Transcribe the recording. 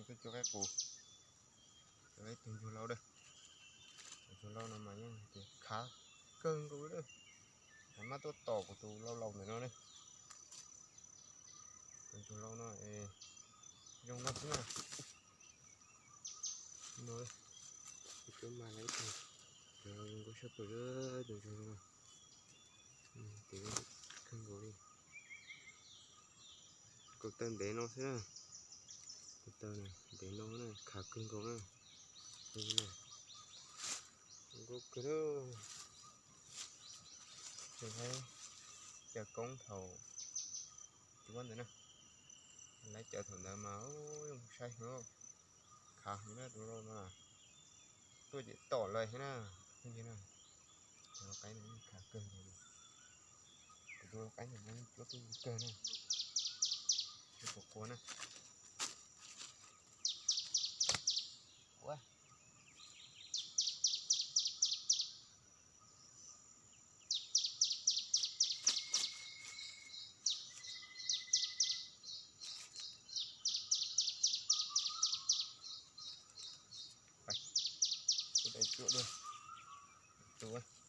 Tuaj cuab qaib qus, cuab ib tug ntsuag lau dawb. Tus ntsuag lau no mas yeej tias khav kawg nkaus li dawb. Maj tuaj tom kuv tus lau laus ntawm no na. Tus ntsuag lau no es zoo no xwb na. No, cuab mas lawm ib tug, tus lau zoo nkauj sab plaws, tus ntsuag no, tus kawg nkaus li. Kaum taw ntev no xwb na. Kaum taw ntev no na, khav kawg nkaus na. Zoo nkauj kawg. Tseem hais cawv koob thaum cuab ntawd na, lawv cawv thaum ntawd mas zoo saib heev, khav heev na tus lau no. Tuaj ces tom lawm thiab na, phooj ywg na. Tus lau qaib no yeej khav kawg nkaus li. Kuv tus lau qaib no yeej cuab tub kawg na. Tsis pom qua na. Ua, tus dais cuam dua, tus